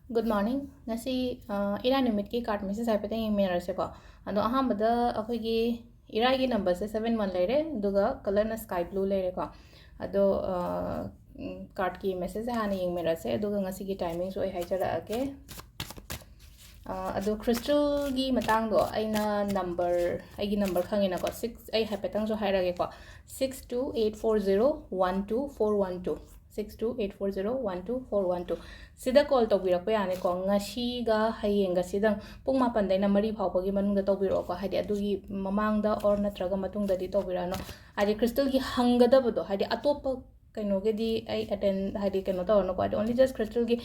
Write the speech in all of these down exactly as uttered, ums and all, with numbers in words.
Good morning. ꯉꯁꯤ ꯑ, ꯏꯔꯥꯏ ꯅꯨꯃꯤꯠꯀꯤ card message ꯍꯥꯏꯐꯦꯠꯇꯪ ꯌꯦꯡꯃꯤꯟꯅꯔꯁꯦꯀꯣ. ꯑꯗꯣ ꯑꯍꯥꯟꯕꯗ ꯑꯩꯈꯣꯏꯒꯤ ꯏꯔꯥꯏꯒꯤ numberꯁꯦ seven one ꯂꯩꯔꯦ, ꯑꯗꯨꯒ colourꯅ sky blue ꯂꯩꯔꯦꯀꯣ. ꯑꯗꯣ ꯑ, ꯎꯝ, cardꯀꯤ messageꯁꯦ ꯍꯥꯟꯅ ꯌꯦꯡꯃꯤꯟꯅꯔꯁꯦ, ꯑꯗꯨꯒ ꯉꯁꯤꯒꯤ timingꯁꯨ ꯑꯩ ꯍꯥꯏꯖꯔꯛꯑꯒꯦ. ꯑ, ꯑꯗꯣ crystalꯒꯤ ꯃꯇꯥꯡꯗꯣ ꯑꯩꯅ number, ꯑꯩꯒꯤ number ꯈꯪꯉꯦꯅꯀꯣ, six, ꯑꯩ ꯍꯥꯏꯐꯦꯠꯇꯪꯁꯨ ꯍꯥꯏꯔꯛꯑꯒꯦꯀꯣ. Six two eight four zero one two four one two, six two eight four zero one two four one two. ꯁꯤꯗ call ꯇꯧꯕꯤꯔꯛꯄ ꯌꯥꯅꯤꯀꯣ. ꯉꯁꯤꯒ ꯍꯌꯦꯡꯒꯁꯤꯗꯪ ꯄꯨꯡ ꯃꯥꯄꯟꯗꯩꯅ ꯃꯔꯤ ꯐꯥꯎꯕꯒꯤ ꯃꯅꯨꯡꯗ ꯇꯧꯕꯤꯔꯛꯑꯣꯀꯣ. ꯍꯥꯏꯗꯤ ꯑꯗꯨꯒꯤ ꯃꯃꯥꯡꯗ or ꯅꯠꯇ꯭ꯔꯒ ꯃꯇꯨꯡꯗꯗꯤ ꯇꯧꯕꯤꯔꯛꯑꯅꯨ. ꯍꯥꯏꯗꯤ crystalꯒꯤ ꯍꯪꯒꯗꯕꯗꯣ, ꯍꯥꯏꯗꯤ ꯑꯇꯣꯞꯄ ꯀꯩꯅꯣꯒꯤꯗꯤ ꯑꯩ attend, ꯍꯥꯏꯗꯤ ꯀꯩꯅꯣ ꯇꯧꯔꯅꯨꯀꯣ. ꯍꯥꯏꯗꯤ only just crystalꯒꯤ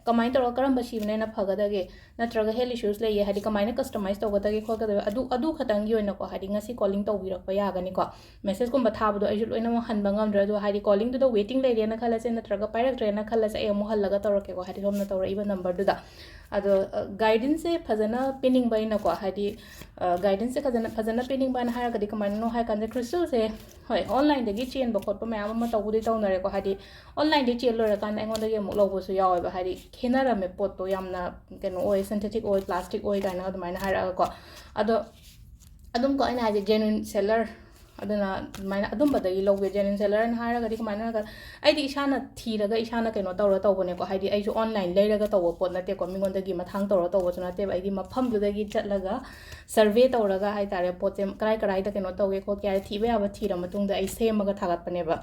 ꯀꯃꯥꯏꯅ ꯇꯧꯔꯒ ꯀꯔꯝꯕ ꯁꯤꯕꯅ ꯍꯦꯟꯅ ꯐꯒꯗꯒꯦ, ꯅꯠꯇ꯭ꯔꯒ health issues ꯂꯩꯌꯦ, ꯍꯥꯏꯗꯤ ꯀꯃꯥꯏꯅ customize ꯇꯧꯒꯗꯒꯦ ꯈꯣꯠꯀꯗꯒꯦ, ꯑꯗꯨ, ꯑꯗꯨ ꯈꯛꯇꯪꯒꯤ ꯑꯣꯏꯅꯀꯣ, ꯍꯥꯏꯗꯤ ꯉꯁꯤ calling ꯇꯧꯕꯤꯔꯛꯄ ꯌꯥꯒꯅꯤꯀꯣ. Messageꯀꯨꯝꯕ ꯊꯥꯕꯗꯣ ꯑꯩꯁꯨ ꯂꯣꯏꯅꯃꯛ ꯍꯟꯕ ꯉꯝꯗ꯭ꯔꯦ, ꯑꯗꯣ ꯍꯥꯏꯗꯤ callingꯗꯨꯗ waiting ꯂꯩꯔꯦꯅ ꯈꯜꯂꯁꯦ, ꯅꯠꯇ꯭ꯔꯒ ꯄꯥꯏꯔꯛꯇ꯭ꯔꯦꯅ ꯈꯜꯂꯁꯦ, ꯑꯩ ꯑꯃꯨꯛ ꯍꯜꯂꯒ ꯇꯧꯔꯛꯀꯦꯀꯣ, ꯍꯥꯏꯗꯤ ꯁꯣꯝꯅ ꯇꯧꯔꯛꯏꯕ numberꯗꯨꯗ. ꯑꯗꯣ ꯑ, guidanceꯁꯦ ꯐꯖꯅ ꯄꯤꯅꯤꯡꯕ ꯑꯩꯅꯀꯣ, ꯍꯥꯏꯗꯤ ꯑ, guidanceꯁꯦ ꯐꯖꯅ, ꯐꯖꯅ ꯄꯤꯅꯤꯡꯕ ꯍꯥꯏꯅ ꯍꯥꯏꯔꯒꯗꯤ ꯀꯃꯥꯏꯅꯅꯣ ꯍꯥꯏ ꯀꯥꯟꯗ, crystalꯁꯦ, ꯍꯣꯏ, onlineꯗꯒꯤ ꯆꯦꯟꯕ ꯈꯣꯠꯄ ꯃꯌꯥꯝ ꯑꯃ ꯇꯧꯕꯨꯗꯤ ꯇꯧꯅꯔꯦꯀꯣ, ꯍꯥꯏꯗꯤ onlineꯗꯒꯤ ꯆꯦꯜ ꯂꯣꯏꯔꯀꯥꯟꯗ ꯑꯩꯉꯣꯟꯗꯒꯤ ꯑꯃꯨꯛ ꯂꯧꯕꯁꯨ ꯌꯥꯎꯋꯦꯕ, ꯍꯥꯏꯗꯤ ꯈꯦꯠꯅꯔꯝꯃꯦ ꯄꯣꯠꯇꯣ, ꯌꯥꯝꯅ ꯀꯩꯅꯣ ꯑꯣꯏ, synthetic ꯑꯣꯏ, plastic ꯑꯣꯏ ꯀꯥꯏꯅ ꯑꯗꯨꯃꯥꯏꯅ ꯍꯥꯏꯔꯛꯑꯒꯀꯣ. ꯑꯗꯣ ꯑꯗꯨꯝ ꯀꯣ, ꯑꯩꯅ ꯍꯥꯏꯁꯦ genuine seller, ꯑꯗꯨꯅ ꯑꯗꯨꯃꯥꯏꯅ ꯑꯗꯨꯝꯕꯗꯒꯤ ꯂꯧꯒꯦ. Genuine sellerꯅ ꯍꯥꯏꯔꯒꯗꯤ ꯀꯃꯥꯏꯅ ꯍꯥꯏꯔꯒ, ꯑꯩꯗꯤ ꯏꯁꯥꯅ ꯊꯤꯔꯒ ꯏꯁꯥꯅ ꯀꯩꯅꯣ ꯇꯧꯔ ꯇꯧꯕꯅꯦꯀꯣ, ꯍꯥꯏꯗꯤ ꯑꯩꯁꯨ online ꯂꯩꯔꯒ ꯇꯧꯕ ꯄꯣꯠ ꯅꯠꯇꯦꯀꯣ, ꯃꯤꯉꯣꯟꯗꯒꯤ ꯃꯊꯥꯡ ꯇꯧꯔ ꯇꯧꯕꯁꯨ ꯅꯠꯇꯦꯕ, ꯑꯩꯗꯤ ꯃꯐꯝꯗꯨꯗꯒꯤ ꯆꯠꯂꯒ survey ꯇꯧꯔꯒ ꯍꯥꯏꯇꯥꯔꯦ, ꯄꯣꯠꯁꯦ ꯀꯔꯥꯏ ꯀꯔꯥꯏꯗ ꯀꯩꯅꯣ ꯇꯧꯒꯦ ꯈꯣꯠꯀꯦ ꯍꯥꯏꯔ ꯊꯤꯕ ꯌꯥꯕ ꯊꯤꯔ ꯃꯇꯨꯡꯗ ꯑꯩ ꯁꯦꯝꯃꯒ ꯊꯥꯒꯠꯄꯅꯦꯕ.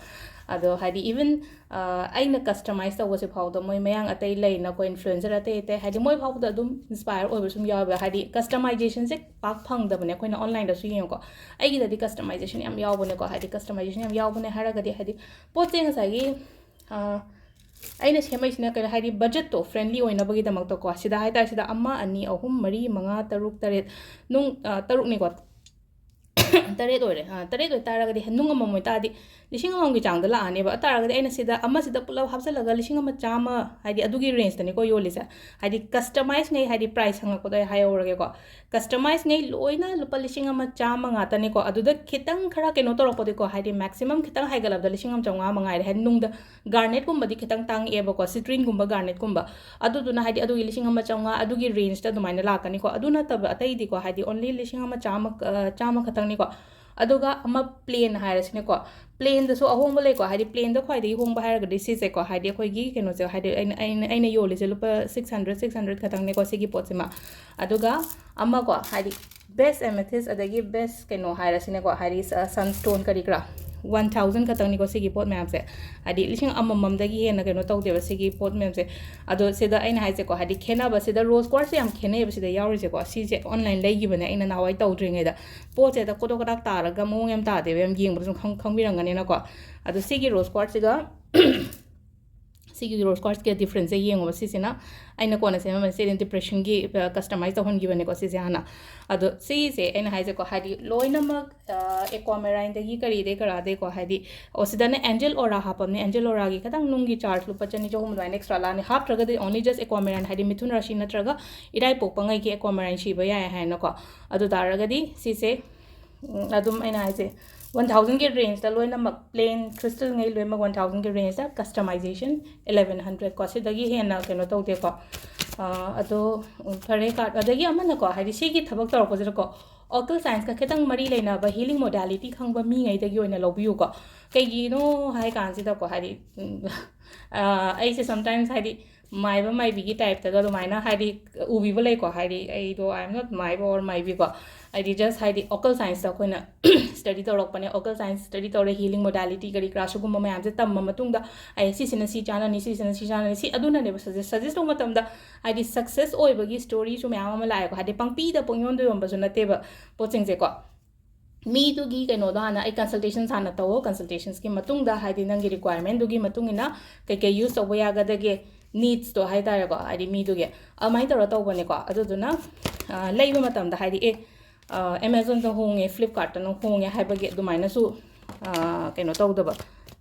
ꯑꯗꯣ ꯍꯥꯏꯗꯤ even ꯑ, ꯑꯩꯅ customize ꯇꯧꯕꯁꯦ ꯐꯥꯎꯗ ꯃꯣꯏ ꯃꯌꯥꯡ ꯑꯇꯩ ꯂꯩꯅꯀꯣ, influencer ꯑꯇꯩ ꯑꯇꯩ, ꯍꯥꯏꯗꯤ ꯃꯣꯏ ꯐꯥꯎꯕꯗ ꯑꯗꯨꯝ inspire ꯑꯣꯏꯕ ꯁꯨꯝ ꯌꯥꯎꯋꯦꯕ, ꯍꯥꯏꯗꯤ customizationꯁꯦ ꯄꯥꯛ ꯐꯪꯗꯕꯅꯦ ꯑꯩꯈꯣꯏꯅ onlineꯗꯁꯨ ꯌꯦꯡꯉꯨꯀꯣ. ꯑꯩꯒꯤꯗꯗꯤ customization ꯌꯥꯝ ꯌꯥꯎꯕꯅꯦꯀꯣ, ꯍꯥꯏꯗꯤ customization ꯌꯥꯝ ꯌꯥꯎꯕꯅꯦ ꯍꯥꯏꯔꯒꯗꯤ, ꯍꯥꯏꯗꯤ ꯄꯣꯠꯁꯦ ꯉꯁꯥꯏꯒꯤ ꯑ, ꯑꯩꯅ ꯁꯦꯝꯃꯛꯏꯁꯤꯅ ꯀꯩꯅꯣ, ꯍꯥꯏꯗꯤ budgetꯇꯣ friendly ꯑꯣꯏꯅꯕꯒꯤꯗꯃꯛꯇꯀꯣ. ꯁꯤꯗ ꯍꯥꯏꯇꯥꯔꯦ, ꯁꯤꯗ ꯑꯃ, ꯑꯅꯤ, ꯑꯍꯨꯝ, ꯃꯔꯤ, ꯃꯉꯥ, ꯇꯔꯨꯛ, ꯇꯔꯦꯠ, ꯅꯨꯡ, ꯑ, ꯇꯔꯨꯛꯅꯤꯀꯣ. ꯇꯔꯦꯠ ꯑꯣꯏꯔꯦ꯫ ꯑ, ꯇꯔꯦꯠ ꯑꯣꯏꯇꯥꯔꯒꯗꯤ ꯅꯨꯡ ꯑꯃꯃꯝ ꯑꯣꯏꯇꯥꯔꯗꯤ ꯂꯤꯁꯤꯡ ꯑꯃꯃꯝꯒꯤ ꯆꯥꯡꯗ ꯂꯥꯛꯑꯅꯦꯕ꯫ ꯑꯗꯨ ꯇꯥꯔꯒꯗꯤ ꯑꯩꯅ ꯁꯤꯗ ꯑꯃꯁꯤꯗ ꯄꯨꯂꯞ ꯍꯥꯞꯆꯤꯜꯂꯒ ꯂꯤꯁꯤꯡ ꯑꯃ ꯆꯥꯝꯃ, ꯍꯥꯏꯗꯤ ꯑꯗꯨꯒꯤ rangeꯇꯅꯤꯀꯣ ꯌꯣꯜꯂꯤꯁꯦ꯫ ꯍꯥꯏꯗꯤ customizeꯉꯩ, ꯍꯥꯏꯗꯤ price ꯍꯪꯉꯛꯄꯗꯣ ꯑꯩ ꯍꯥꯏꯍꯧꯔꯒꯦꯀꯣ꯫ Customizeꯉꯩ ꯂꯣꯏꯅ ꯂꯨꯄꯥ ꯂꯤꯁꯤꯡ ꯑꯃ ꯆꯥꯝꯃ ꯉꯥꯛꯇꯅꯤꯀꯣ꯫ ꯑꯗꯨꯗ ꯈꯤꯇꯪ ꯈꯔ ꯀꯩꯅꯣ ꯇꯧꯔꯛꯄꯗꯤꯀꯣ, ꯍꯥꯏꯗꯤ maximum ꯈꯤꯇꯪ ꯍꯥꯏꯒꯠꯂꯕꯗ ꯂꯤꯁꯤꯡ ꯑꯃ ꯆꯥꯝꯃꯉꯥ ꯃꯉꯥꯏꯔꯦ꯫ ꯍꯥꯏꯗꯤ ꯅꯨꯡꯗ garnetꯀꯨꯝꯕꯗꯤ ꯈꯤꯇꯪ ꯇꯥꯡꯉꯛꯑꯦꯕꯀꯣ, citrinegꯨꯝꯕ garnetꯀꯨꯝꯕ꯫ ꯑꯗꯨꯗꯨꯅ ꯍꯥꯏꯗꯤ ꯑꯗꯨꯒꯤ ꯂꯤꯁꯤꯡ ꯑꯃ ꯆꯥꯝꯃꯉꯥ ꯑꯗꯨꯒꯤ rangeꯇ ꯑꯗꯨꯃꯥꯏꯅ ꯂꯥꯛꯀꯅꯤꯀꯣ꯫ ꯑꯗꯨ ꯅꯠꯇꯕ ꯑꯇꯩꯗꯤꯀꯣ, ꯍꯥꯏꯗꯤ only ꯂꯤꯁꯤꯡ ꯑꯃ ꯆꯥꯝꯃ, ꯑ, ꯆꯥꯝꯃ ꯈꯛꯇꯪꯅꯤꯀꯣ꯫ ꯑꯗꯨꯒ ꯑꯃ plain ꯍꯥꯏꯔꯁꯤꯅꯦꯀꯣ, plainꯗꯁꯨ ꯑꯍꯣꯡꯕ ꯂꯩꯀꯣ꯫ ꯍꯥꯏꯗꯤ plainꯗ ꯈ꯭ꯋꯥꯏꯗꯒꯤ ꯍꯣꯡꯕ ꯍꯥꯏꯔꯒꯗꯤ ꯁꯤꯁꯦꯀꯣ, ꯍꯥꯏꯗꯤ ꯑꯩꯈꯣꯏꯒꯤ ꯀꯩꯅꯣꯁꯦ, ꯍꯥꯏꯗꯤ ꯑꯩꯅ, ꯑꯩꯅ, ꯑꯩꯅ ꯌꯣꯜꯂꯤꯁꯦ ꯂꯨꯄꯥ six hundred, six hundred ꯈꯛꯇꯪꯅꯦꯀꯣ ꯁꯤꯒꯤ ꯄꯣꯠꯁꯤꯃ꯫ ꯑꯗꯨꯒ ꯑꯃꯀꯣ, ꯍꯥꯏꯗꯤ best amethyst ꯑꯗꯒꯤ best ꯀꯩꯅꯣ ꯍꯥꯏꯔꯁꯤꯅꯦꯀꯣ, ꯍꯥꯏꯗꯤ ꯁ-, sunstone ꯀꯔꯤ ꯀꯔꯥ, one thousand ꯈꯛꯇꯪꯅꯤꯀꯣ ꯁꯤꯒꯤ ꯄꯣꯠ ꯃꯌꯥꯝꯁꯦ꯫ ꯍꯥꯏꯗꯤ ꯂꯤꯁꯤꯡ ꯑꯃꯃꯝꯗꯒꯤ ꯍꯦꯟꯅ ꯀꯩꯅꯣ ꯇꯧꯗꯦꯕ ꯁꯤꯒꯤ ꯄꯣꯠ ꯃꯌꯥꯝꯁꯦ꯫ ꯑꯗꯣ ꯁꯤꯗ ꯑꯩꯅ ꯍꯥꯏꯁꯦꯀꯣ, ꯍꯥꯏꯗꯤ ꯈꯦꯠꯅꯕꯁꯤꯗ rose quartzꯁꯦ ꯌꯥꯝ ꯈꯦꯠꯅꯩꯌꯦꯕ ꯁꯤꯗ ꯌꯥꯎꯔꯤꯁꯦꯀꯣ꯫ ꯁꯤꯁꯦ online ꯂꯩꯈꯤꯕꯅꯦ ꯑꯩꯅ ꯅꯍꯥꯟꯋꯥꯏ ꯇꯧꯗ꯭ꯔꯤꯉꯩꯗ꯫ ꯄꯣꯠꯁꯦ ꯍꯦꯛꯇ ꯀꯣꯗꯣꯛ ꯀꯗꯥꯛ ꯇꯥꯔꯒ ꯃꯑꯣꯡ ꯌꯥꯝ ꯇꯥꯗꯦꯕ, ꯌꯥꯝ ꯌꯦꯡꯕꯗ ꯁꯨꯝ ꯈꯪ-, ꯈꯪꯕꯤꯔꯝꯒꯅꯤꯅꯀꯣ꯫ ꯑꯗꯣ ꯁꯤꯒꯤ rose quartzꯁꯤꯒ ꯁꯤꯒꯤ rose quartzꯀ differenceꯁꯦ ꯌꯦꯡꯉꯣꯕ꯫ ꯁꯤꯁꯤꯅ ꯑꯩꯅ ꯀꯣꯟꯅ ꯁꯦꯝꯃꯝꯕꯅꯦ, ꯁꯤꯗꯤ depressionꯒꯤ, ꯑ, customize ꯇꯧꯍꯟꯈꯤꯕꯅꯦꯀꯣ ꯁꯤꯁꯦ ꯍꯥꯟꯅ꯫ ꯑꯗꯣ ꯁꯤꯁꯦ ꯑꯩꯅ ꯍꯥꯏꯁꯦꯀꯣ, ꯍꯥꯏꯗꯤ ꯂꯣꯏꯅꯃꯛ, ꯑ, aquamarineꯗꯒꯤ ꯀꯔꯤꯗꯩ ꯀꯔꯥꯗꯩꯀꯣ, ꯍꯥꯏꯗꯤ, ꯑꯣ, ꯁꯤꯗꯅ Angel Aura ꯍꯥꯞꯄꯝꯅꯦ꯫ Angel Auraꯒꯤ ꯈꯤꯇꯪ ꯅꯨꯡꯒꯤ charge ꯂꯨꯄꯥ ꯆꯅꯤ ꯆꯍꯨꯝ ꯑꯗꯨꯃꯥꯏꯅ extra ꯂꯥꯛꯑꯅꯤ꯫ ꯍꯥꯞꯇ꯭ꯔꯒꯗꯤ only just aquamarine, ꯍꯥꯏꯗꯤ ꯃꯤꯊꯨꯟ ꯔꯥꯁꯤ ꯅꯠꯇ꯭ꯔꯒ ꯏꯔꯥꯏꯄꯣꯛꯄꯉꯩꯒꯤ aquamarine ꯁꯤꯕ ꯌꯥꯏ ꯍꯥꯏꯅꯀꯣ꯫ ꯑꯗꯨ ꯇꯥꯔꯒꯗꯤ ꯁꯤꯁꯦ, ꯎꯝ, ꯑꯗꯨꯝ ꯑꯩꯅ ꯍꯥꯏꯁꯦ, one thousandꯀꯤ rangeꯇ ꯂꯣꯏꯅꯃꯛ plain crystalꯉꯩ ꯂꯣꯏꯅꯃꯛ one thousandꯀꯤ rangeꯇ, customization eleven hundred ꯀꯣ, ꯁꯤꯗꯒꯤ ꯍꯦꯟꯅ ꯀꯩꯅꯣ ꯇꯧꯗꯦꯀꯣ꯫ ꯑ, ꯑꯗꯣ, ꯎꯝ, ꯐꯔꯦ, card꯫ ꯑꯗꯒꯤ ꯑꯃꯅꯀꯣ, ꯍꯥꯏꯗꯤ ꯁꯤꯒꯤ ꯊꯕꯛ ꯇꯧꯔꯛꯄꯁꯤꯗꯀꯣ, occult scienceꯀ ꯈꯤꯇꯪ ꯃꯔꯤ ꯂꯩꯅꯕ healing modalityꯈꯪꯕ ꯃꯤꯉꯩꯗꯒꯤ ꯑꯣꯏꯅ ꯂꯧꯕꯤꯌꯨꯀꯣ꯫ ꯀꯩꯒꯤꯅꯣ ꯍꯥꯏ ꯀꯥꯟꯁꯤꯗꯀꯣ, ꯍꯥꯏꯗꯤ, ꯎꯝ, ꯑ, ꯑꯩꯁꯦ sometimes ꯍꯥꯏꯗꯤ ꯃꯥꯏꯕ ꯃꯥꯏꯕꯤꯒꯤ typeꯇꯒ ꯑꯗꯨꯃꯥꯏꯅ ꯍꯥꯏꯗꯤ ꯎꯕꯤꯕ ꯂꯩꯀꯣ꯫ ꯍꯥꯏꯗꯤ ꯑꯩꯗꯣ, I am not ꯃꯥꯏꯕ or ꯃꯥꯏꯕꯤꯀꯣ, ꯍꯥꯏꯗꯤ just ꯍꯥꯏꯗꯤ occult scienceꯇ ꯑꯩꯈꯣꯏꯅ study ꯇꯧꯔꯛꯄꯅꯦ꯫ Occult science study ꯇꯧꯔꯦ, healing modality ꯀꯔꯤ ꯀꯔꯥ ꯁꯤꯒꯨꯝꯕ ꯃꯌꯥꯝꯁꯦ ꯇꯝꯕ ꯃꯇꯨꯡꯗ, ꯑꯩ ꯁꯤꯁꯤꯅ ꯁꯤ ꯆꯥꯟꯅꯅꯤ, ꯁꯤꯁꯤꯅ ꯁꯤ ꯆꯥꯟꯅꯅꯤ, ꯁꯤ ꯑꯗꯨꯅꯅꯦꯕ suggest, suggest ꯇꯧꯕ ꯃꯇꯝꯗ ꯍꯥꯏꯗꯤ success ꯑꯣꯏꯕꯒꯤ storyꯁꯨ ꯃꯌꯥꯝ ꯑꯃ ꯂꯥꯛꯑꯦꯀꯣ꯫ ꯍꯥꯏꯗꯤ ꯄꯪꯄꯤꯗ ꯄꯪꯌꯣꯟꯗ ꯌꯣꯟꯕꯁꯨ ꯅꯠꯇꯦꯕ ꯄꯣꯠꯁꯤꯡꯁꯦꯀꯣ꯫ ꯃꯤꯗꯨꯒꯤ ꯀꯩꯅꯣꯗꯣ ꯍꯥꯟꯅ ꯑꯩ consultations ꯍꯥꯟꯅ ꯇꯧꯋꯣ꯫ Consultationsꯀꯤ ꯃꯇꯨꯡꯗ ꯍꯥꯏꯗꯤ ꯅꯪꯒꯤ requirementꯗꯨꯒꯤ ꯃꯇꯨꯡ ꯏꯟꯅ ꯀꯩꯀꯩ use ꯇꯧꯕ ꯌꯥꯒꯗꯒꯦ, needsꯇꯣ ꯍꯥꯏ ꯇꯥꯔꯦꯀꯣ, ꯍꯥꯏꯗꯤ ꯃꯤꯗꯨꯒꯤ, ꯑꯗꯨꯃꯥꯏꯅ ꯇꯧꯔ ꯇꯧꯕꯅꯦꯀꯣ꯫ ꯑꯗꯨꯗꯨꯅ, ꯑ, ꯂꯩꯕ ꯃꯇꯝꯗ ꯍꯥꯏꯗꯤ, ꯑꯦ, ꯑꯦꯃꯥꯖꯣꯟꯗ ꯍꯣꯡꯉꯦ, ꯐ꯭ꯂꯤꯞꯀꯥꯔꯠꯇꯅ ꯍꯣꯡꯉꯦ ꯍꯥꯏꯕꯒꯤ ꯑꯗꯨꯃꯥꯏꯅꯁꯨ ꯀꯩꯅꯣ ꯇꯧꯗꯕ,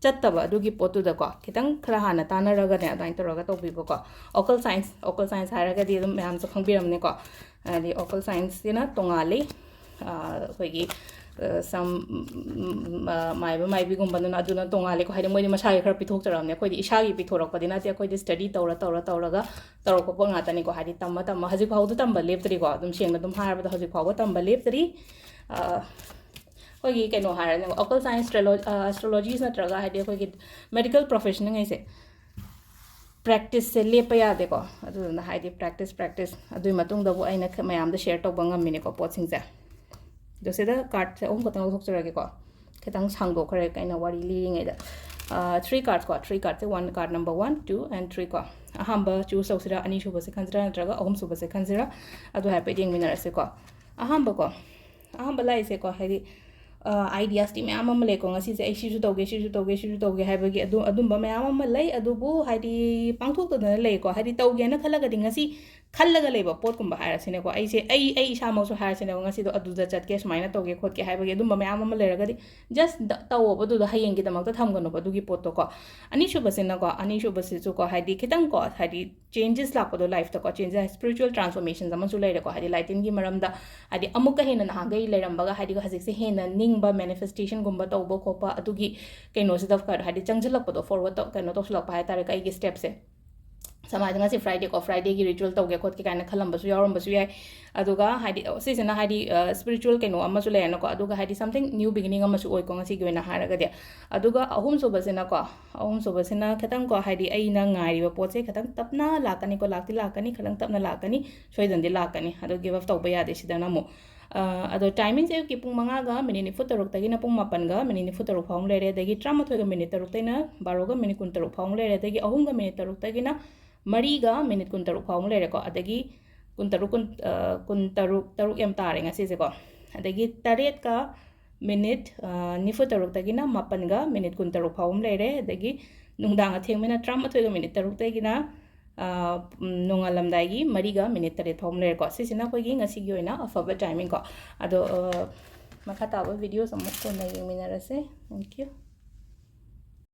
ꯆꯠꯇꯕ꯫ ꯑꯗꯨꯒꯤ ꯄꯣꯠꯇꯨꯗꯀꯣ ꯈꯤꯇꯪ ꯈꯔ ꯍꯥꯟꯅ ꯇꯥꯟꯅꯔꯒꯅꯦ ꯑꯗꯨꯃꯥꯏꯅ ꯇꯧꯔꯒ ꯇꯧꯕꯤꯕꯀꯣ꯫ ꯑꯣꯀꯜ ꯁꯥꯏꯟꯁ, ꯑꯣꯀꯜ ꯁꯥꯏꯟꯁ ꯍꯥꯏꯔꯒꯗꯤ ꯑꯗꯨꯝ ꯃꯌꯥꯝꯁꯨ ꯈꯪꯕꯤꯔꯝꯅꯤꯀꯣ꯫ ꯍꯥꯏꯗꯤ ꯑꯣꯀꯜ ꯁꯥꯏꯟꯁꯁꯤꯅ ꯇꯣꯉꯥꯜꯂꯤ꯫ ꯑꯩꯈꯣꯏꯒꯤ ꯁꯝ, ꯃꯥꯏꯕ ꯃꯥꯏꯕꯤꯒꯨꯝꯕꯗꯨꯅ ꯑꯗꯨꯅ ꯇꯣꯉꯥꯜꯂꯤꯀꯣ꯫ ꯍꯥꯏꯗꯤ ꯃꯣꯏꯗꯤ ꯃꯁꯥꯒꯤ ꯈꯔ ꯄꯤꯊꯣꯛꯆꯔꯕꯅꯦ, ꯑꯩꯈꯣꯏꯗꯤ ꯏꯁꯥꯒꯤ ꯄꯤꯊꯣꯔꯛꯄꯗꯤ ꯅꯠꯇꯦ, ꯑꯩꯈꯣꯏꯗꯤ ꯁ꯭ꯇꯗꯤ ꯇꯧꯔ ꯇꯧꯔ ꯇꯧꯔꯒ ꯇꯧꯔꯛꯄ ꯄꯣꯠ ꯉꯥꯛꯇꯅꯤꯀꯣ꯫ ꯍꯥꯏꯗꯤ ꯇꯝꯃ ꯇꯝꯃ ꯍꯧꯖꯤꯛ ꯐꯥꯎꯗ ꯇꯝꯕ ꯂꯦꯞꯇ꯭ꯔꯤꯀꯣ꯫ ꯑꯗꯨꯝ ꯁꯦꯡꯅ ꯑꯗꯨꯝ ꯍꯥꯏꯔꯕꯗ ꯍꯧꯖꯤꯛ ꯐꯥꯎꯕ ꯇꯝꯕ ꯂꯦꯞꯇ꯭ꯔꯤ꯫ ꯑꯩꯈꯣꯏꯒꯤ ꯀꯩꯅꯣ ꯍꯥꯏꯔꯅꯦ, ꯑꯣꯀꯜ ꯁꯥꯏꯟꯁ, ꯑꯦꯁꯇ꯭ꯔꯣꯂꯣꯖꯤꯁ ꯅꯠꯇ꯭ꯔꯒ ꯍꯥꯏꯗꯤ ꯑꯩꯈꯣꯏꯒꯤ ꯃꯦꯗꯤꯀꯦꯜ ꯄ꯭ꯔꯣꯐꯦꯁꯟꯉꯩꯁꯦ ꯄ꯭ꯔꯦꯛꯇꯤꯁꯁꯦ ꯂꯦꯞꯄ ꯌꯥꯗꯦꯀꯣ꯫ ꯑꯗꯨꯗꯨꯅ ꯍꯥꯏꯗꯤ ꯄ꯭ꯔꯦꯛꯇꯤꯁ ꯄ꯭ꯔꯦꯛꯇꯤꯁ ꯑꯗꯨꯒꯤ ꯃꯇꯨꯡꯗꯕꯨ ꯑꯩꯅ ꯃꯌꯥꯝꯗ ꯁꯤꯌꯔ ꯇꯧꯕ ꯉꯝꯃꯤꯅꯦꯀꯣ ꯄꯣꯠꯁꯤꯡꯁꯦ꯫ ꯑꯗꯣ ꯁꯤꯗ ꯀꯥꯔꯠꯁꯦ ꯑꯍꯨꯝ ꯈꯛꯇꯪ ꯂꯧꯊꯣꯛꯆꯔꯒꯦꯀꯣ꯫ ꯈꯤꯇꯪ ꯁꯥꯡꯗꯣꯛꯈ꯭ꯔꯦ ꯑꯩꯅ ꯋꯥꯔꯤ ꯂꯤꯔꯤꯉꯩꯗ꯫ ꯊ꯭ꯔꯤ ꯀꯥꯔꯠꯁꯀꯣ, ꯊ꯭ꯔꯤ ꯀꯥꯔꯠꯁꯦ, one, card number one, two and three ꯀꯣ꯫ ꯑꯍꯥꯟꯕ ꯆꯨꯁ ꯇꯧꯁꯤꯔꯥ, ꯑꯅꯤꯁꯨꯕꯁꯦ ꯈꯟꯁꯤꯔꯥ, ꯅꯠꯇ꯭ꯔꯒ ꯑꯍꯨꯝꯁꯨꯕꯁꯦ ꯈꯟꯁꯤꯔꯥ, ꯑꯗꯨ ꯍꯥꯏꯐꯦꯠ ꯌꯦꯡꯃꯤꯟꯅꯔꯁꯤꯀꯣ꯫ ꯑꯍꯥꯟꯕꯀꯣ, ꯑꯍꯥꯟꯕ ꯂꯥꯛꯏꯁꯦꯀꯣ, ꯍꯥꯏꯗꯤ ꯑꯥꯏꯗꯤꯌꯥꯁꯇꯤ ꯃꯌꯥꯝ ꯑꯃ ꯂꯩꯀꯣ꯫ ꯉꯁꯤꯁꯦ ꯑꯩ ꯁꯤꯁꯨ ꯇꯧꯒꯦ, ꯁꯤꯁꯨ ꯇꯧꯒꯦ, ꯁꯤꯁꯨ ꯇꯧꯒꯦ ꯍꯥꯏꯕꯒꯤ ꯑꯗꯨ, ꯑꯗꯨꯝꯕ ꯃꯌꯥꯝ ꯑꯃ ꯂꯩ꯫ ꯑꯗꯨꯕꯨ ꯍꯥꯏꯗꯤ ꯄꯥꯡꯊꯣꯛꯇꯗꯅ ꯂꯩꯀꯣ꯫ ꯍꯥꯏꯗꯤ ꯇꯧꯒꯦꯅ ꯈꯜꯂꯒꯗꯤ ꯉꯁꯤ ꯈꯜꯂꯒ ꯂꯩꯕ ꯄꯣꯠꯀꯨꯝꯕ ꯍꯥꯏꯔꯁꯤꯅꯦꯀꯣ꯫ ꯑꯩꯁꯦ, ꯑꯩ, ꯑꯩ ꯏꯁꯥꯃꯛꯁꯨ ꯍꯥꯏꯔꯁꯤꯅꯦꯀꯣ, ꯉꯁꯤꯗꯣ ꯑꯗꯨꯗ ꯆꯠꯀꯦ, ꯁꯨꯃꯥꯏꯅ ꯇꯧꯒꯦ ꯈꯣꯠꯀꯦ ꯍꯥꯏꯕꯒꯤ ꯑꯗꯨꯝꯕ ꯃꯌꯥꯝ ꯑꯃ ꯂꯩꯔꯒꯗꯤ just ꯇꯧꯑꯣꯕ꯫ ꯑꯗꯨꯗꯣ ꯍꯌꯦꯡꯒꯤꯗꯃꯛꯇ ꯊꯝꯒꯅꯨꯕ ꯑꯗꯨꯒꯤ ꯄꯣꯠꯇꯣꯀꯣ꯫ ꯑꯅꯤꯁꯨꯕꯁꯤꯅꯀꯣ, ꯑꯅꯤꯁꯨꯕꯁꯤꯁꯨꯀꯣ, ꯍꯥꯏꯗꯤ ꯈꯤꯇꯪꯀꯣ, ꯍꯥꯏꯗꯤ ꯆꯦꯟꯖꯦꯁ ꯂꯥꯛꯄꯗꯣ ꯂꯥꯏꯐꯇꯀꯣ, ꯆꯦꯟꯖꯦꯁ, ꯁ꯭ꯄꯤꯔꯤꯆꯨꯋꯦꯜ ꯇ꯭ꯔꯥꯟꯁꯐꯣꯔꯃꯦꯁꯟ ꯑꯃꯁꯨ ꯂꯩꯔꯦꯀꯣ꯫ ꯍꯥꯏꯗꯤ ꯂꯥꯏꯇꯤꯟꯒꯤ ꯃꯔꯝꯗ, ꯍꯥꯏꯗꯤ ꯑꯃꯨꯛꯀ ꯍꯦꯟꯅ ꯅꯍꯥꯟꯈꯩ ꯂꯩꯔꯝꯕꯒ ꯍꯥꯏꯗꯤ ꯍꯧꯖꯤꯛꯁꯦ ꯍꯦꯟꯅ ꯅꯤꯡꯕ, ꯃꯦꯅꯤꯐꯦꯁꯇꯦꯁꯟꯒꯨꯝꯕ ꯇꯧꯕ ꯈꯣꯠꯄ, ꯑꯗꯨꯒꯤ ꯀꯩꯅꯣꯁꯤꯗ ꯈꯔ ꯍꯥꯏꯗꯤ ꯆꯪꯁꯤꯜꯂꯛꯄꯗꯣ, ꯐꯣꯔꯋꯥꯔꯗ ꯇꯧ-, ꯀꯩꯅꯣ ꯇꯧꯁꯤꯜꯂꯛꯄ ꯍꯥꯏ ꯇꯥꯔꯦ, ꯑꯩꯒꯤ ꯁ꯭ꯇꯦꯞꯁꯦ꯫ ꯁꯝꯅ ꯍꯥꯏꯗ ꯉꯁꯤ ꯐ꯭ꯔꯥꯏꯗꯦꯀꯣ, ꯐ꯭ꯔꯥꯏꯗꯦꯒꯤ ꯔꯤꯆꯨꯋꯦꯜ ꯇꯧꯒꯦ ꯈꯣꯠꯀꯦ ꯀꯥꯏꯅ ꯈꯜꯂꯝꯕꯁꯨ ꯌꯥꯎꯔꯝꯕꯁꯨ ꯌꯥꯏ꯫ ꯑꯗꯨꯒ ꯍꯥꯏꯗꯤ, ꯑ, ꯁꯤꯁꯤꯅ ꯍꯥꯏꯗꯤ, ꯑ, ꯁ꯭ꯄꯤꯔꯤꯆꯨꯋꯦꯜ ꯀꯩꯅꯣ ꯑꯃꯁꯨ ꯂꯩꯔꯦꯅꯀꯣ꯫ ꯑꯗꯨꯒ ꯍꯥꯏꯗꯤ something new beginning ꯑꯃꯁꯨ ꯑꯣꯏꯀꯣ ꯉꯁꯤꯒꯤ ꯑꯣꯏꯅ ꯍꯥꯏꯔꯒꯗꯤ꯫ ꯑꯗꯨꯒ ꯑꯍꯨꯝꯁꯨꯕꯁꯤꯅꯀꯣ, ꯑꯍꯨꯝꯁꯨꯕꯁꯤꯅ ꯈꯤꯇꯪꯀꯣ, ꯍꯥꯏꯗꯤ ꯑꯩꯅ ꯉꯥꯏꯔꯤꯕ ꯄꯣꯠꯁꯦ ꯈꯤꯇꯪ ꯇꯞꯅ ꯂꯥꯛꯀꯅꯤꯀꯣ, ꯂꯥꯛꯇꯤ ꯂꯥꯛꯀꯅꯤ, ꯈꯤꯇꯪ ꯇꯞꯅ ꯂꯥꯛꯀꯅꯤ, ꯁꯣꯏꯗꯅꯗꯤ ꯂꯥꯛꯀꯅꯤ꯫ ꯑꯗꯣ ꯒꯤꯞ ꯑꯞ ꯇꯧꯕ ꯌꯥꯗꯦ ꯁꯤꯗꯅ ꯑꯃꯨꯛ꯫ ꯑ, ꯑꯗꯣ ꯇꯥꯏꯃꯤꯡꯁꯦ ꯑꯌꯨꯛꯀꯤ ꯄꯨꯡ ꯃꯉꯥꯒ ꯃꯤꯅꯤꯠ ꯅꯤꯐꯨ ꯇꯔꯨꯛꯇꯒꯤꯅ ꯄꯨꯡ ꯃꯥꯄꯟꯒ ꯃꯤꯅꯤꯠ ꯅꯤꯐꯨ ꯇꯔꯨꯛ ꯐꯥꯎ ꯑꯃ ꯂꯩꯔꯦ, ꯑꯗꯒꯤ ꯇꯔꯥꯃꯥꯊꯣꯏꯒ ꯃꯤꯅꯤꯠ ꯇꯔꯨꯛꯇꯩꯅ ꯕꯥꯔꯣꯒ ꯃꯤꯅꯤꯠ ꯀꯨꯟꯇꯔꯨꯛ ꯐꯥꯎ ꯑꯃ ꯂꯩꯔꯦ, ꯑꯗꯒꯤ ꯑꯍꯨꯝꯒ ꯃꯤꯅꯤꯠ ꯇꯔꯨꯛꯇꯒꯤꯅ ꯃꯔꯤꯒ ꯃꯤꯅꯤꯠ ꯀꯨꯟꯇꯔꯨꯛ ꯐꯥꯎ ꯑꯃ ꯂꯩꯔꯦꯀꯣ꯫ ꯑꯗꯒꯤ ꯀꯨꯟꯇꯔꯨꯛ, ꯀꯨꯟ-, ꯑ, ꯀꯨꯟꯇꯔꯨꯛ, ꯇꯔꯨꯛ ꯌꯥꯝ ꯇꯥꯔꯦ ꯉꯁꯤꯁꯦꯀꯣ꯫ ꯑꯗꯒꯤ ꯇꯔꯦꯠꯀ ꯃꯤꯅꯤꯠ, ꯑ, ꯅꯤꯐꯨ ꯇꯔꯨꯛꯇꯒꯤꯅ ꯃꯥꯄꯟꯒ ꯃꯤꯅꯤꯠ ꯀꯨꯟꯇꯔꯨꯛ ꯐꯥꯎ ꯑꯃ ꯂꯩꯔꯦ꯫ ꯑꯗꯒꯤ ꯅꯨꯡꯗꯥꯡ ꯑꯊꯦꯡꯕꯅ ꯇꯔꯥꯃꯥꯊꯣꯏꯒ ꯃꯤꯅꯤꯠ ꯇꯔꯨꯛꯇꯒꯤꯅ ꯑ, ꯎꯝ, ꯅꯣꯡꯉꯥꯜꯂꯝꯗꯥꯏꯒꯤ ꯃꯔꯤꯒ ꯃꯤꯅꯤꯠ ꯇꯔꯦꯠ ꯐꯥꯎꯕ ꯂꯩꯔꯦꯀꯣ꯫ ꯁꯤꯁꯤꯅ ꯑꯩꯈꯣꯏꯒꯤ ꯉꯁꯤꯒꯤ ꯑꯣꯏꯅ ꯑꯐꯕ timing ꯀꯣ꯫ ꯑꯗꯣ, ꯑ, ꯃꯈꯥ ꯇꯥꯕ videos ꯑꯃꯨꯛ ꯀꯣꯟꯅ ꯌꯦꯡꯃꯤꯟꯅꯔꯁꯦ꯫ Thank you꯫